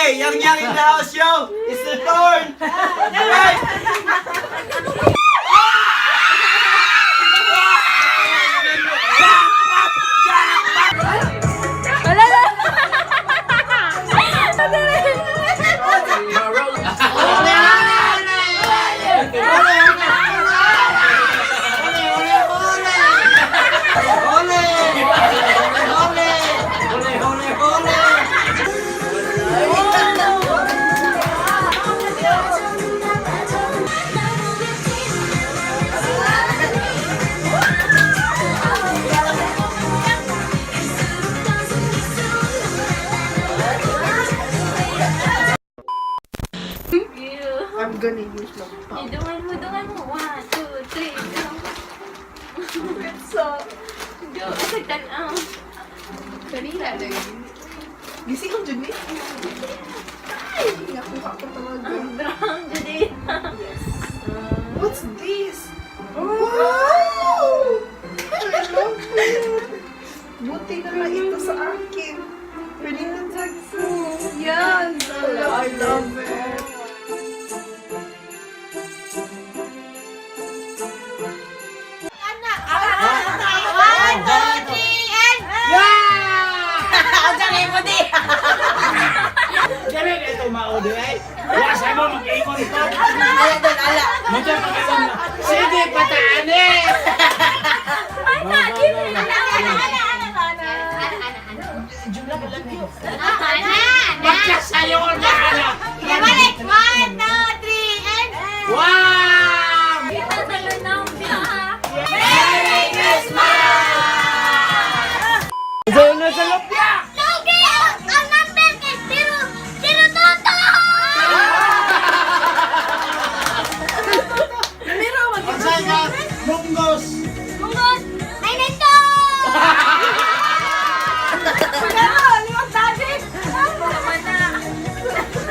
Okay, Yang Yang in the house, yo! It's the turn! Alright! Wala na. Ole! Ole! Ole, ole, ole! I'm gonna use my palm. Dungan mo, dungan mo. One, two, three, go. It's so... Go, asag tanaw. Kanina na yun. Gising ko dyan eh. Ay, nakuha ko talaga. Ang brown, Judy. Yes. What's this? Wow! I love it! Buti na lang ito sa akin. Pwede na tag ko. Yes! I love it. One, two, three, and... Yeah! Ang sanay mo di! Dili ito maudi ay. Wa sa mo mag-ingon ko. Ala doon, ala. Mo pag na. Sige pataan eh. Ana, dili. Ala, ala, ala, ala, ala. Ala, ala, ala. Ana, Magkasayo na ana. Balik! One, two, three, and... Wow! Kita sa lunaw, biya. Merry Christmas! Zona sa lupya. Okay, ang number kay zero, zero toto! Unsa ka? Munggos. Munggos, may nito! Tama na.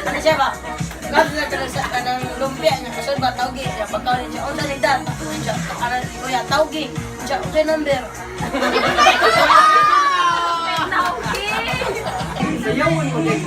Ano siya ba? Grabe na talaga sa kanang lumpia niya. Kasun ba, tawgi. Siya pagkaon siya. Unsa ni Dan? Siya, karan ni Kuya, tawgi. Siya, unsay number? Tawgi. Sayawan mo din.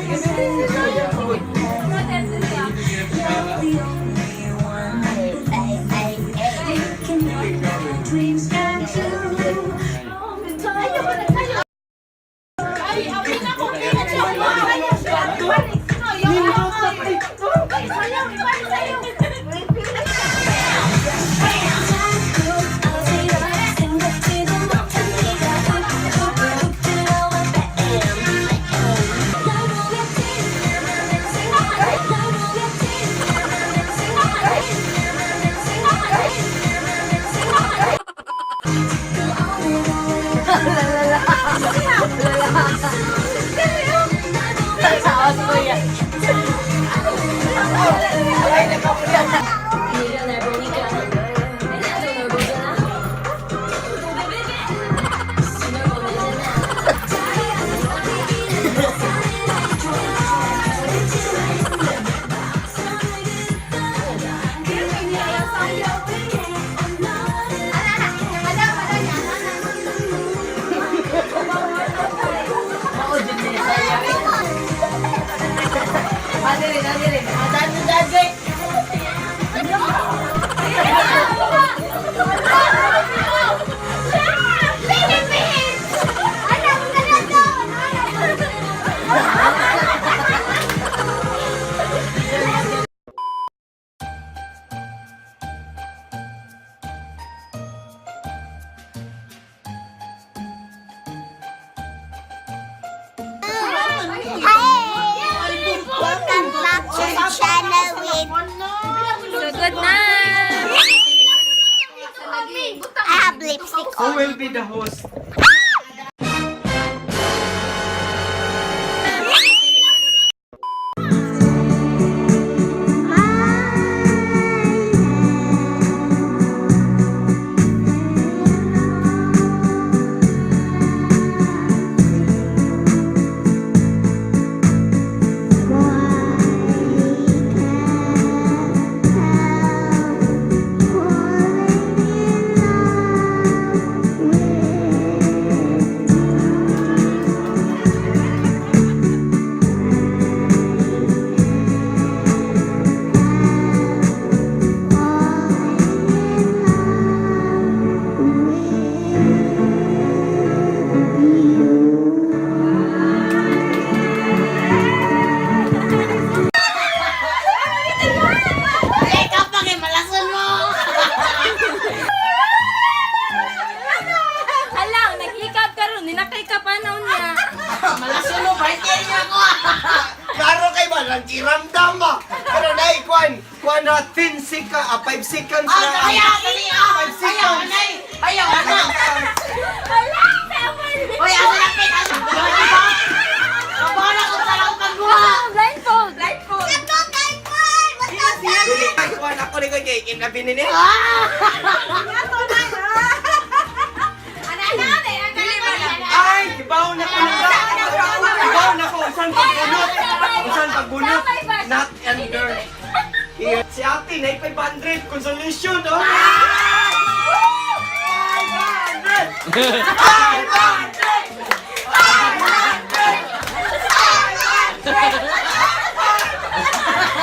Saos, Kuya. Ano rin, ano rin. Dad, dad, dad. Hi! Welcome back to the channel with So, good night. I have lipstick Who on. will be the host? Kanang giramdam ba? Pero na kwan, kwan na 10 seconds, 5 seconds Ah, na. kaya, dali ah. 5 Ayaw, seconds. anay. Ayaw, ana. Wala! Seven! Hoy, asa lapit, asa. Kabala ko sa lang pagbuha. Blindfold! Blindfold! Dili ay kwan ako ni kay kinabi ni. Ah! Ay, ibaw na ko na. Ibaw na ko usan pagbunot. Usan pagbunot. Not under. Here. Si Ate na 500 consolation, oh. 500! 500!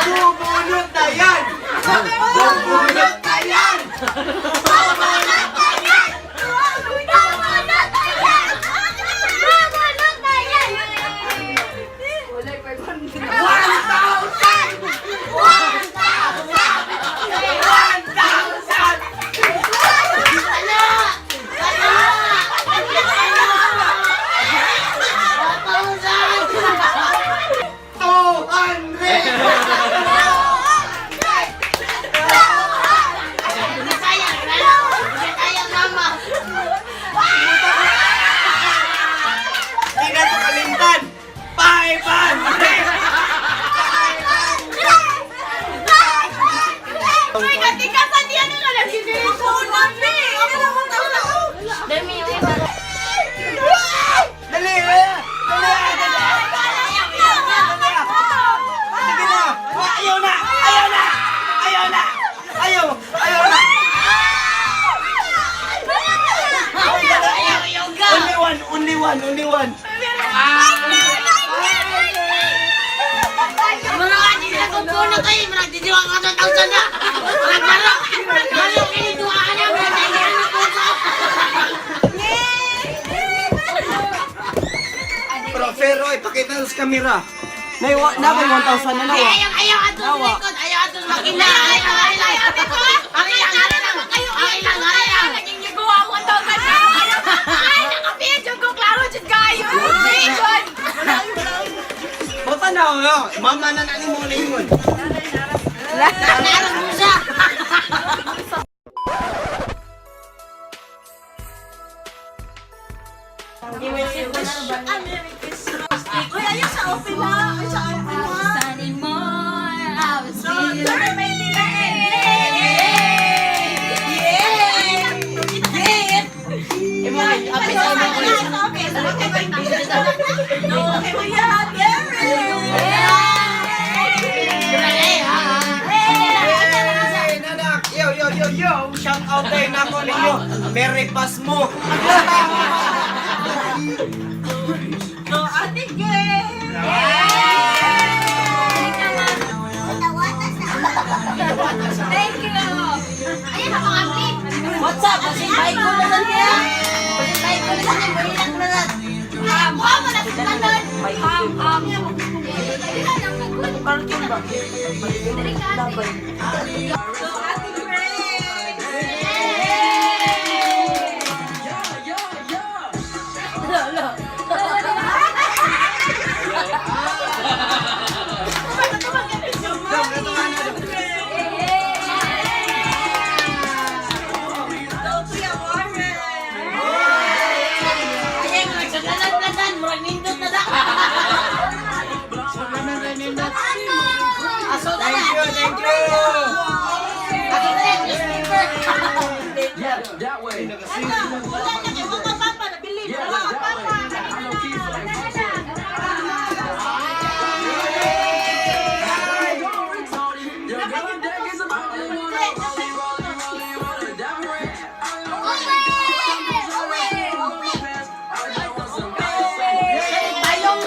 Bubunot na yan! Bubunot na yan! One thousand! 200! Sayang, sayang, mama. Hindi na ito kalimtan! 500! Dali! Dali! Dali! Sige na! Ayaw na! Ayaw na! Ayaw na! Ayaw! Ayaw na! Ayaw, ayaw ka. Only one! Only one! Only one! Mga nga, di na kumpuna kayo. Mga didiwa ka sa thousand na. Mga laro. Laro kayo, duwa ka na. Mga tayo na puso. Pero pero ipakita sa camera. Nay, wa, na may 1,000 na nawa. Ayaw, ayaw, ato sa likod. Ayaw, ato sa makina. Ayaw, ayaw, ayaw. Ayaw, ayaw, ayaw, ayaw, ayaw. Bota na oh. Mama na na ni mo lingon. Narang musa. Hey, nanak. Yo yo yo yo. Shout out tayo na ko ninyo. Merry Pasmo. Thank you! Ayan ang mga clip! What's up? Kasi bike ko na lang niya. Kasi bike ko na lang niya. Mahilak na lang. Mukha mo na sa tanon! Dali ka, ate. Ay, mga sagalan na dan. Murag nindot na da. Aso na Thank na. you, thank you. Ako na yung newspaper. That way. Yeah, that way. I know Keith Bayong.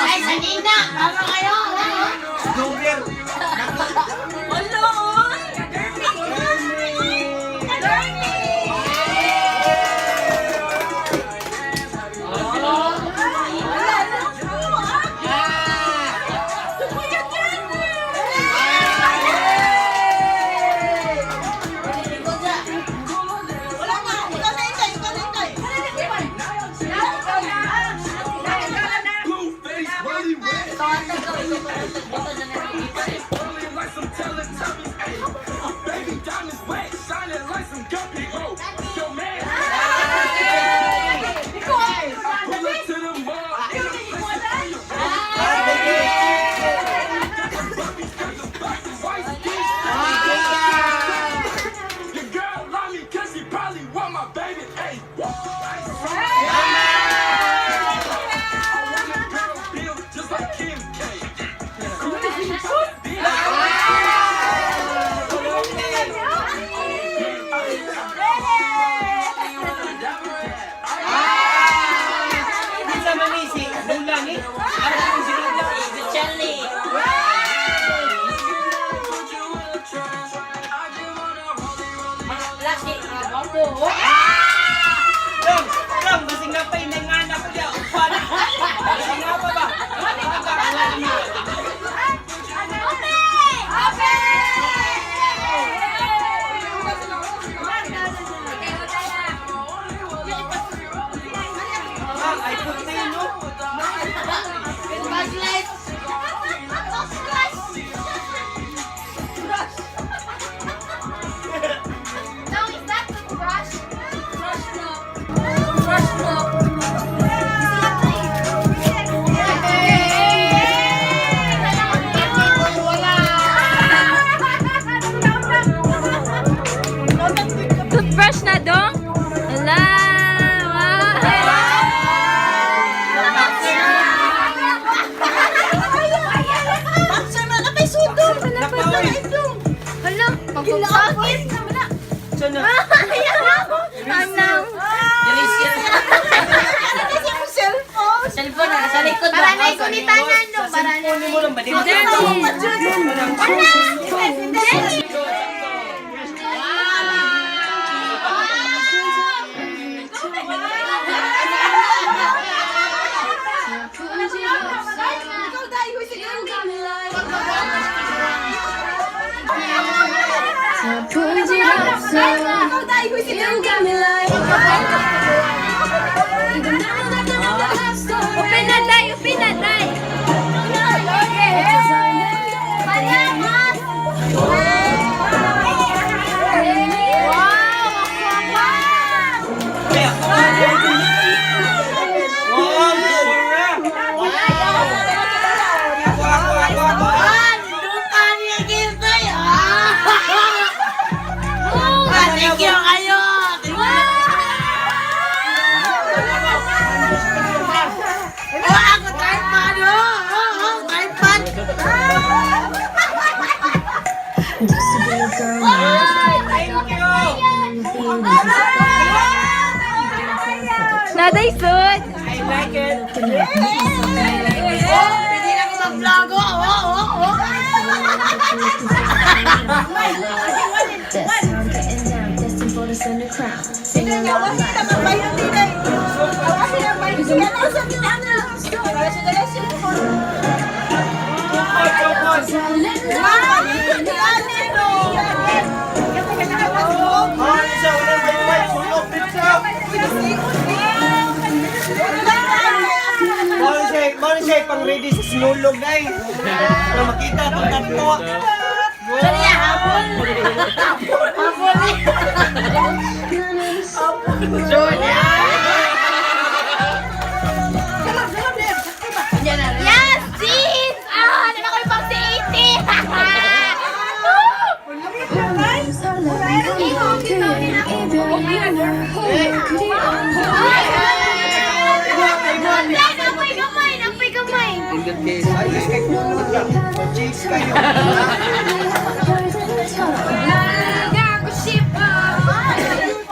Ay, sa nina. Laro kayo. Doubler. Hello! Dong, dong, basing na pa inangana ko diya. Upan. Basing na pa ba? Open! Open! Ah, iPhone 10, no? Flashlight. No, is that toothbrush? Brush mo. Brush mo. Toothbrush na dong? Ala! Wow! Boxer man, napay sudong. Nakaoy. Hala, pagpapakit. Sana. Anang. Dili siya. Cellphone. Cellphone na sa likod ba? Para na ikunitanan no, para na. Kunin mo lang ba? Di ba? Jenny! Ikaw dahil ko si Ikaw dahil ko si Open na tayo, open na tayo. Wow, sura. Ako, ako, ako, ako. Ah, duta niya gintay. Ah! Ah, thank you kayo. Thank you. Oh, ako tripod. Oh, tripod. Thank you. Naday sud. I like it. Oh, pwede na ako mag-vlog. Oh. Tukod, tukod. Ah, isa, walang wifi. Sulok din siya. Mao siya, pang ready sa sinulog na eh. Para makita itong tatlo. Sorry, ah, habol. Habol. Sorry. Yes, jeans! Ah, ano na ko yung pang si 80! Apoy gamay! Apoy gamay! Ay, yes, kay kulot lang. Chase kayo. Gago 싶어.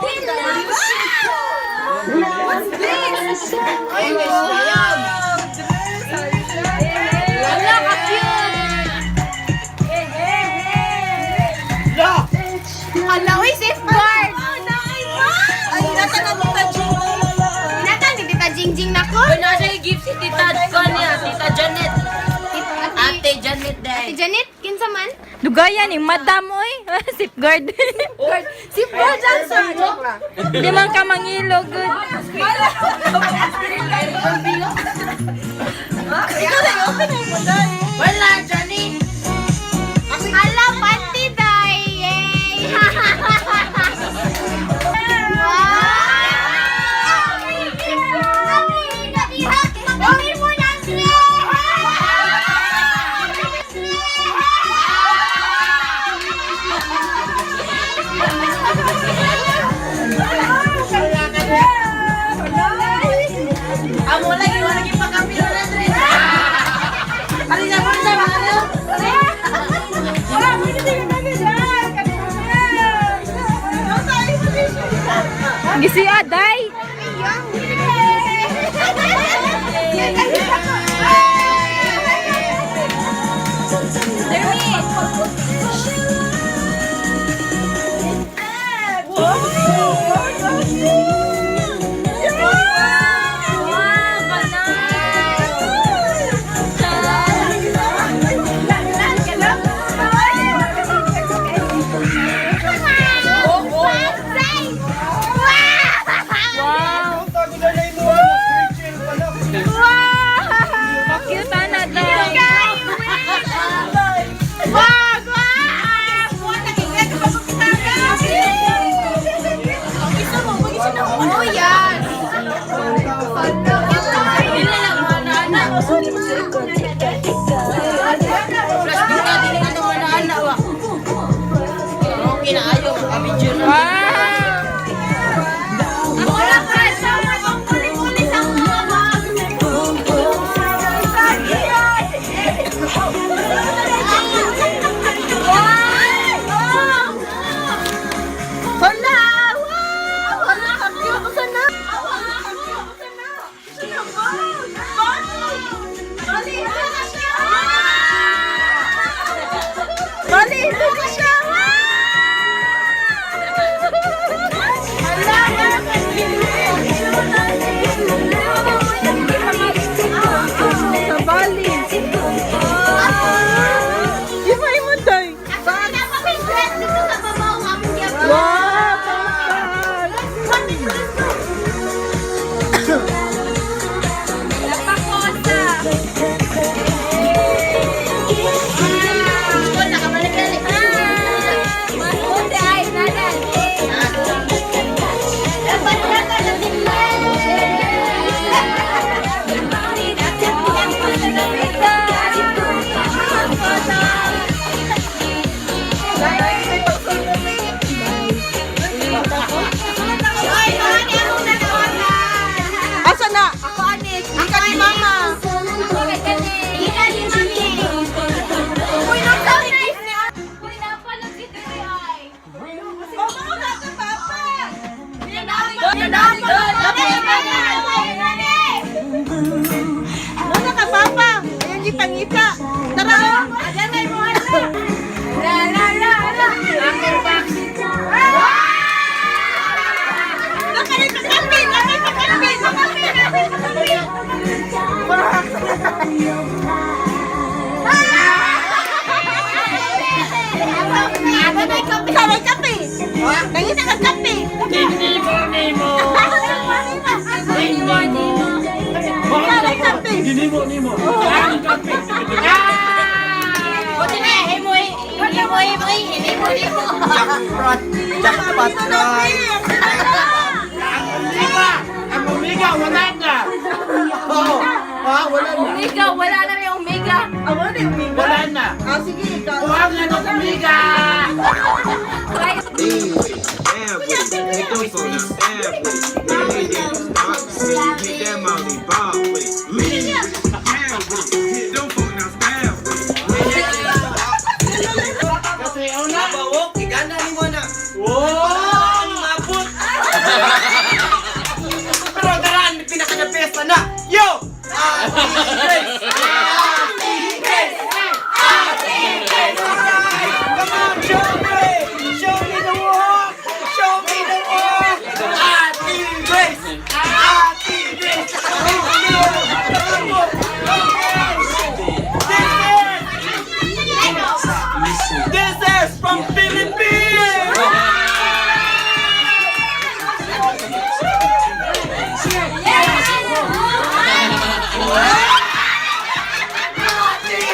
빛나고 싶어. Wala ka cute. La! Hala, uy, safeguard. Ay, nasa na mo Hinatan ni Tita Jingjing na ko. Uy, nasa yung gift si Tita Konya, Tita Janet. Ate Janet Ate dahil. Janet, kinsa man? Dugayan ni madam oy. Safeguard. Safeguard answer. Di man ka mangilo good. Wala, Johnny. Hala, panty day. Yay! Amo lagi, wala lagi pagkapilo na dre. Alin na mo sa mga ano? Gisi aday. Dermi. pangita. Tara! Ayan na mo ala. La la la la. Underbox. Nakalit sa kape, nakalit sa kape, nakalit sa kape. Kape, kape. Nangita ka kape. Nimo, nimo. Kape. Nimo, nimo. Ang kape. Ah! Buti na, himo, himo, himo, himo, himo. Jackpot! Jackpot right! Ang umiga! Ang umiga, wala na! Oo! Ha? Wala na. Omega, wala na may omega. Ah, wala na yung umiga. Wala na! Ah, sige, ikaw. Kuha nga ng umiga! Kasi una! Bawok, igana ni mo na. Wow! Ang mabot! Pero daraan, pinaka na pesta na. Yo! Ate Grace! Ate Grace! Ate Grace! Come on, show me! Show me the walk! Show me the walk! Ate Grace! Ate Grace! Come on! Come on! This is from Philippines!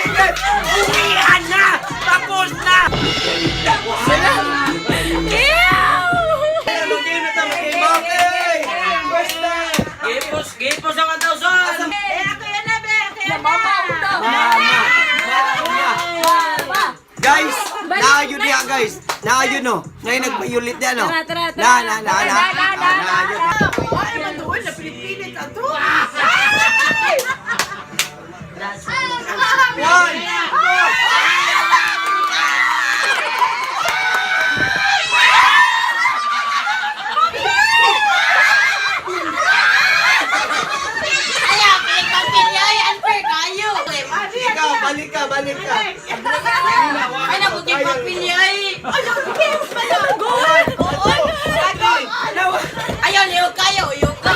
Uwian na! Tapos na! Ew! Mag-game na tayo, mag-game. Okay! First time! Gipos, gipos ang 1,000! Eh, ako yan na, be. Ako yan na. Mama, uta. Mama! Mama! Guys, naayod niya guys. Naayod no. Ngayon nagpayulit niya no. Tara, tara, tara. Na na na na. Na, na, na, na. Naayod. Ay, mandoon na Pilipinas ato. One! Two! Ayaw, pinagpapilya, ay, unfair kayo. Ikaw, balik ka, balik ka. Ay, nabuti papilya, ay. Ayaw, liyo kayo, uyo ka.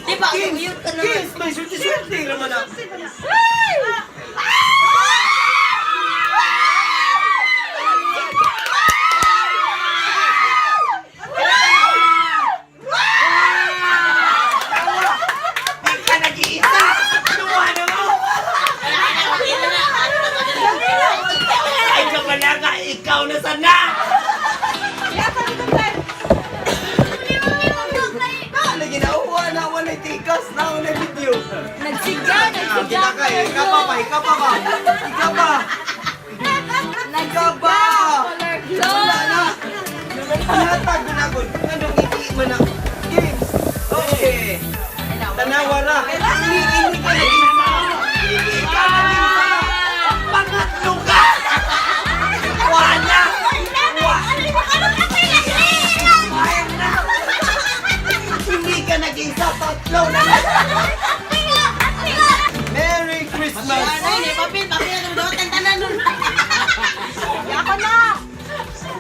Di ba, uyo ka naman. Kiss! May swerte-swerte naman ah. Di ka nag-iisa! Tuwa na mo! Ay, kapalaga, ikaw na sana! Lagi na, wala, wala tikas na, wala video. Nagsigaw, nagsigaw. Kita ka eh, ikaw pa ba, ikaw pa ba? Ikaw pa! Ikaw pa! Wala na! Natag na ako. Anong hindi man na? Games! Okay. Tanawa ra. Hindi, hindi ka nag-isa. Hindi ka nag-isa. Pangatlo ka! Wala! Wala! Sayang na! Hindi ka nag-isa. Tatlo na! Merry Christmas! Ay, hindi, papil, papil, anong doon, tanan nun.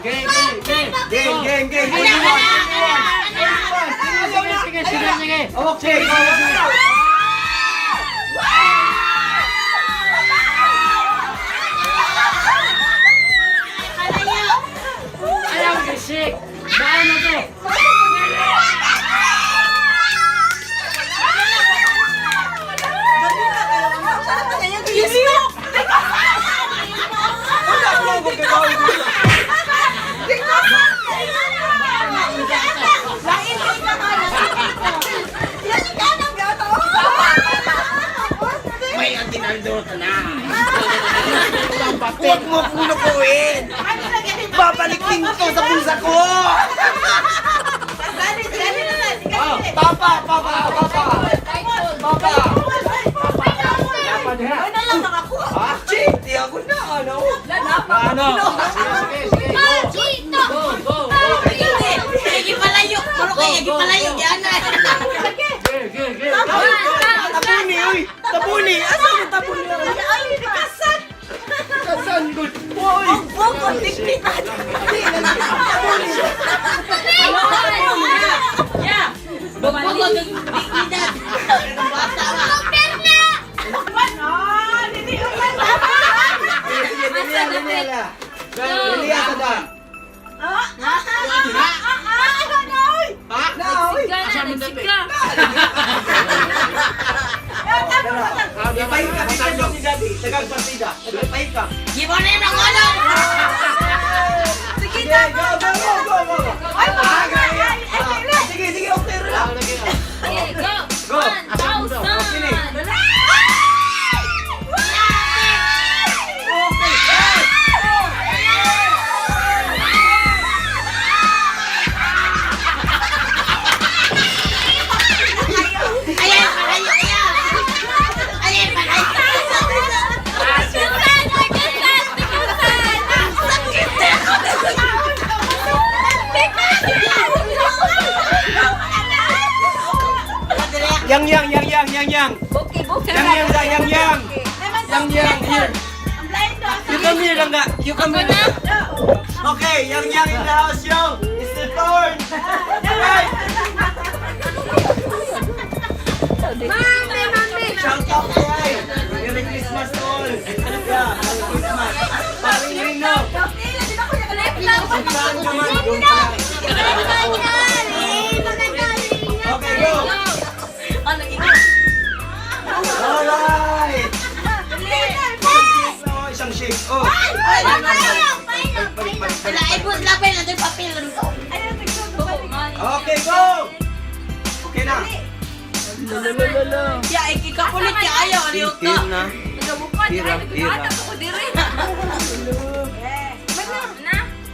Game, game, game! Game, game, game! Ala, ala, ala, ala. Sige, sige, sige, sige! Okay, go! Ayaw, gisik! Maano to? Wala ko magkakaw. May aginaldo ka na! Huwag mo akong lukuin! Babalik din to sa bulsa ko! Papa! Papa! Papa! Papa! Dapat diha! Ah, Chick! Di ako na, ano? Maano? Sige, sige, sige! Go, go, go! Hindi, palayo. Muro kayo, gipalayo, diyan na. Game, game, game! Tabuni, uy! Tabuni! kag partida. Nagpay ka. Gibo na yung ano! Sige, go, go, go, go, go. Ay, ah, sige, sige, okay ra. Okay, go. Go. 1,000. Okay. Ayan, malayo, ayan! Ayan, malayo! Tikusan, tikusan, tikusan. Yang yang yang yang yang yang. Okay, okay. Yang yang da, yang yang. Yang yang here. You come here langga. You come here. Okay, yang yang in the house, yo. It's the turn. Alright. Mami, mami. Shout out kay ay. Merry Christmas to all. Yeah, Merry Christmas. Paring Rino. Kung saan ka man, doon ka lang. Okay, go. Alright. Oh, isang shake. Oh. Balik, balik, balik. Wala, ay, but lapay na ito yung papel. Okay, go! Okay na. Ya, ikikapulit ya, ayaw, ayaw ka. na. Tira, tira.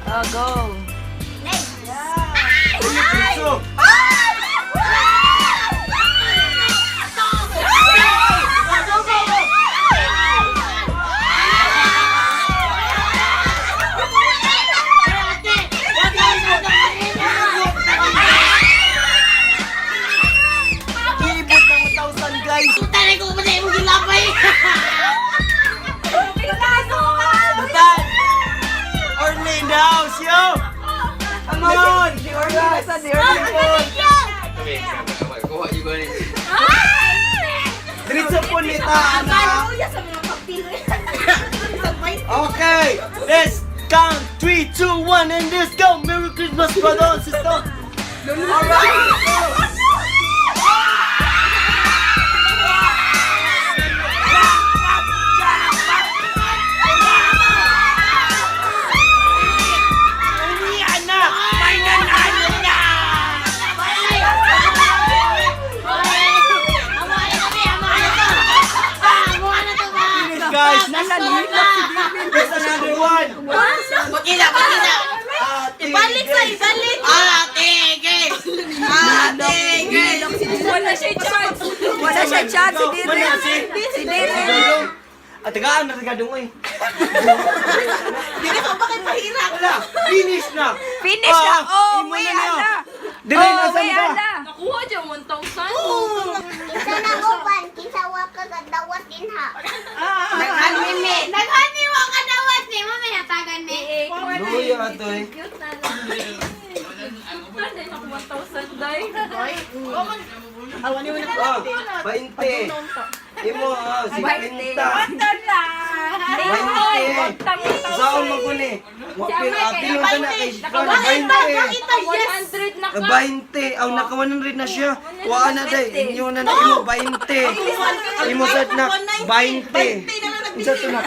Oh, go. So, Kiibot ng 1,000, guys. Tanay ko pa sa imong gilapay. Total! Orly in the house, yo! Come on! Si Orly! Si Orly po! Diretso po ni ta, ana. Okay, let's count 3, 2, 1, and let's go! Merry Christmas, brother and sister! Alright, go! Uwian na! May nanalo na! Finish, guys! There's another one! Pakita, pakita. Ibalik sa ibalik. Ate, Grace. Ate, Grace. Wala siya chance. Wala siya chance, si Dire. Si Dire. At tagaan na tagadong eh. Dire ka bakit pahirap? Wala, finish na. Finish na. Ah, Oh, imo wait, na niya. ala. Dire Oh, na saan wait, ka? ala. Nakuha dyan, 1,000. Kinsa na uban, kinsa wa ka kadawat dinha. Naghanimi. Naghani wa kadawat ni mo may hatagan ni. Luya ato eh. Cute na lang. Ano ako 1,000 day? Ah, 20. Imo ah, 50. 20. Saan man ko ni? Wapil apil ka na kay 20. 100 na ka. 20. Aw naka 100 na siya. Wa na day. Inyo na na imo 20. Imo sad na 20. Unsa to na?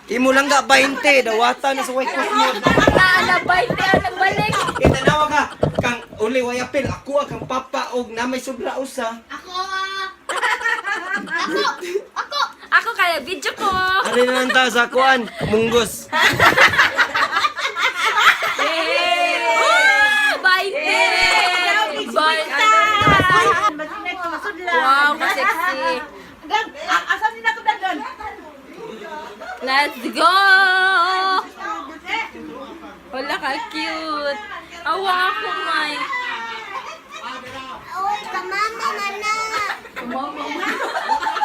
Imo lang ga 20 dawata na sa white coat mo. Naalabay, te, nagbalik. Eh tanawa ka kang only way apil ako ang kang papa og na may sobra usa. Ako ah. Ako, ako. Ako kaya video ko. Ari na lang ta sa kuan, munggos. Ah, 20! 20! Wow, ka-sexy. Let's go! Wala ka, cute. Awa ako, May. Oy, kamama man na.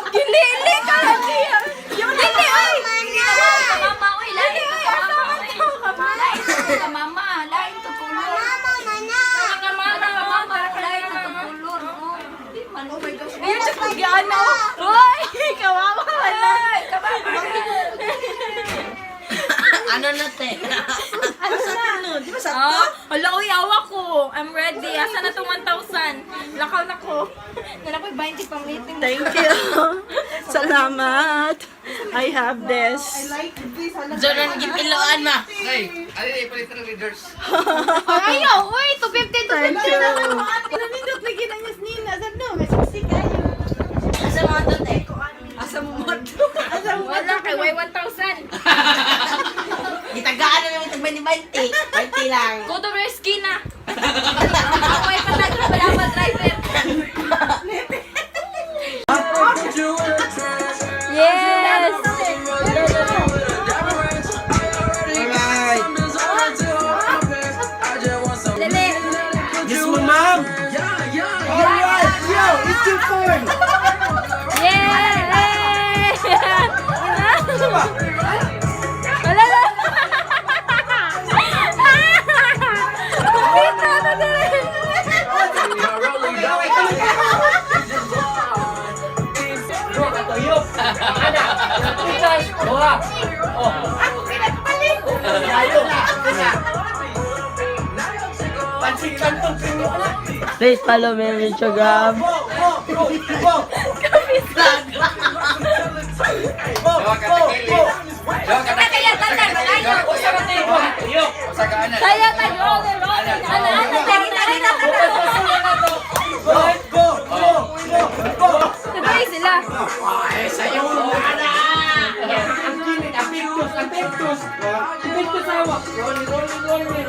Gilili ka lang siya. Dili, oy! Man na. Mama, oy, lain to ka, mama, oy. Lain to ka, mama. Lain to kulor. Kamama man na. Mama, mama, lain to kulor. Oh my gosh. Ayun siya kugyaan na. Uy, kawawa na. Kawawa. Ano na, te? Di ba sakto? Ah, hala, uy, awa ko. I'm ready. Asa na tong 1,000? Lakaw na ko. Nana ko'y 20 pang meeting. Thank you. Salamat. I have this. Jordan, gipiloan ma. Ay, ano yung ipalit ng leaders? Ayaw, uy, 250, 250. Thank you. Nanindot lagi na niya nina. Sabi no, may siksi kayo. Asa mga doon eh? Asa mo mo? Wala kay way 1,000. Gitagaan na naman tag 20. 20 lang. Go to rescue na. Ako ay patag wala pa driver. Yes! Alright. Lele! Yes mo, ma'am. Alright, yo, it's your turn. Yeah! Wala na! Dito, ano dali? Dua. Oh. Ako pinagpalit. Ayo. Pansit kanto, pinyo na. Please follow me on Instagram. Go, go, go, go. Go, go, go. Kaya tanan, ayaw. Kaya tag roller, roller. Ana, ana, ana, ana, ana. Go, go, go, go, go. Sabay sila. Ang kilid, apektos, apektos. Apektos awa. Rolling, rolling, rolling.